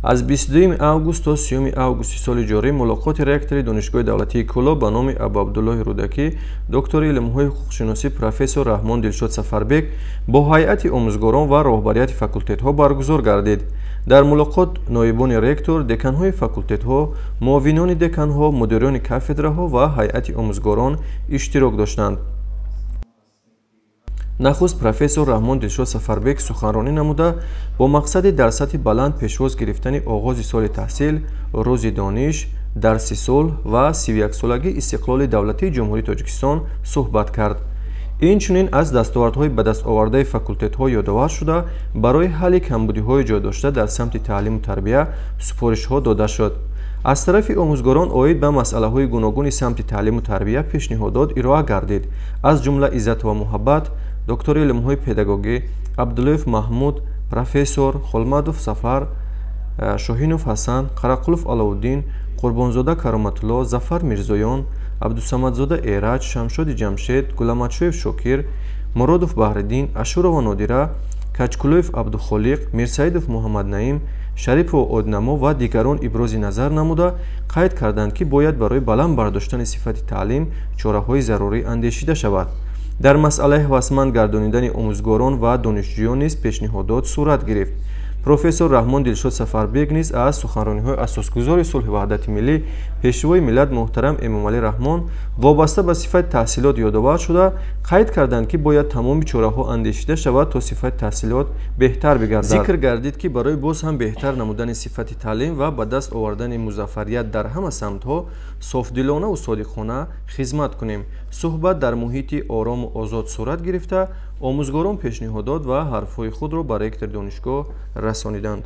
Аз 22 август то 30 августи соли ҷорӣ мулоқоти ректори Донишгоҳи давлатии Кӯлоб ба номи Абуабдуллоҳи Рӯдакӣ, доктори илмҳои ҳуқуқшиносӣ, профессор Раҳмон Дилшод Сафарбек бо ҳайати омӯзгорон ва роҳбарияти факултетҳо баргузор гардид. Дар мулоқот ноибони ректор, деканҳои факултетҳо, муовинони деканҳо, мудирони кафедраҳо ва ҳайати омӯзгорон иштирок доштанд. Нахуст профессор Раҳмон Дилшод Сафарбек суханронӣ намуда, бо мақсади дар сатҳи баланд пешвоз гирифтани оғози соли таҳсил, Рӯзи дониш, Дарси сулҳ ва 31-солагии истиқлоли давлатии Ҷумҳурии Тоҷикистон суҳбат кард. Инчунин аз дастовардҳои ба дастовардаи факултетҳо ёдовар шуда, барои ҳалли камбудиҳои ҷой дошта дар самти таълиму тарбия супоришҳо дода шуд. Аз тарафи омӯзгорон оид ба масъалаҳои гуногуни самти таълиму тарбия пешниҳодот ироа гардид. Аз ҷумла Иззатова Муҳаббат, доктори илмҳои педагогӣ, Абдуллоев Маҳмуд, профессор Холмадов Сафар, Шоҳинов Ҳасан, Қарақулов Аловуддин, Қурбонзода Кароматулло, Зафар Мирзоён, Абдусамадзода Эраҷ, Шамшоди Ҷамшед, Гуламатшоев Шокир, Муродов Баҳриддин, Ашурова Нодира, Качкулоев Абдухолиқ, Мирсаидов Муҳаммаднаим, Шарипова Однамо ва дигарон ибрози назар намуда, қайд карданд, ки бояд барои баланд бардоштани сифати таълим чораҳои зарурӣ андешида шавад. Дар масъалаи ҳавасманд гардонидани омӯзгорон ва донишҷӯён низ пешниҳодот сурат гирифт. Профессор Раҳмон Дилшод Сафарбек низ аз суханрониҳои асосгузори сулҳи ваҳдати миллӣ, Пешвои миллат муҳтарам Эмомалӣ Раҳмон вобаста ба сифати таҳсилот ёдовар шуда, қайд карданд, ки бояд тамоми чораҳо андешида шавад, то сифати таҳсилот беҳтар бигардад. Зикр гардид, ки барои боз ҳам беҳтар намудани сифати таълим ва ба даст овардани музаффарият дар ҳама самтҳо софдилонаву содиқона хизмат кунем. Суҳбат дар муҳити орому озод сурат гирифта, омӯзгорон пешниҳодот ва ҳарфҳои худро ба ректори донишгоҳ расониданд.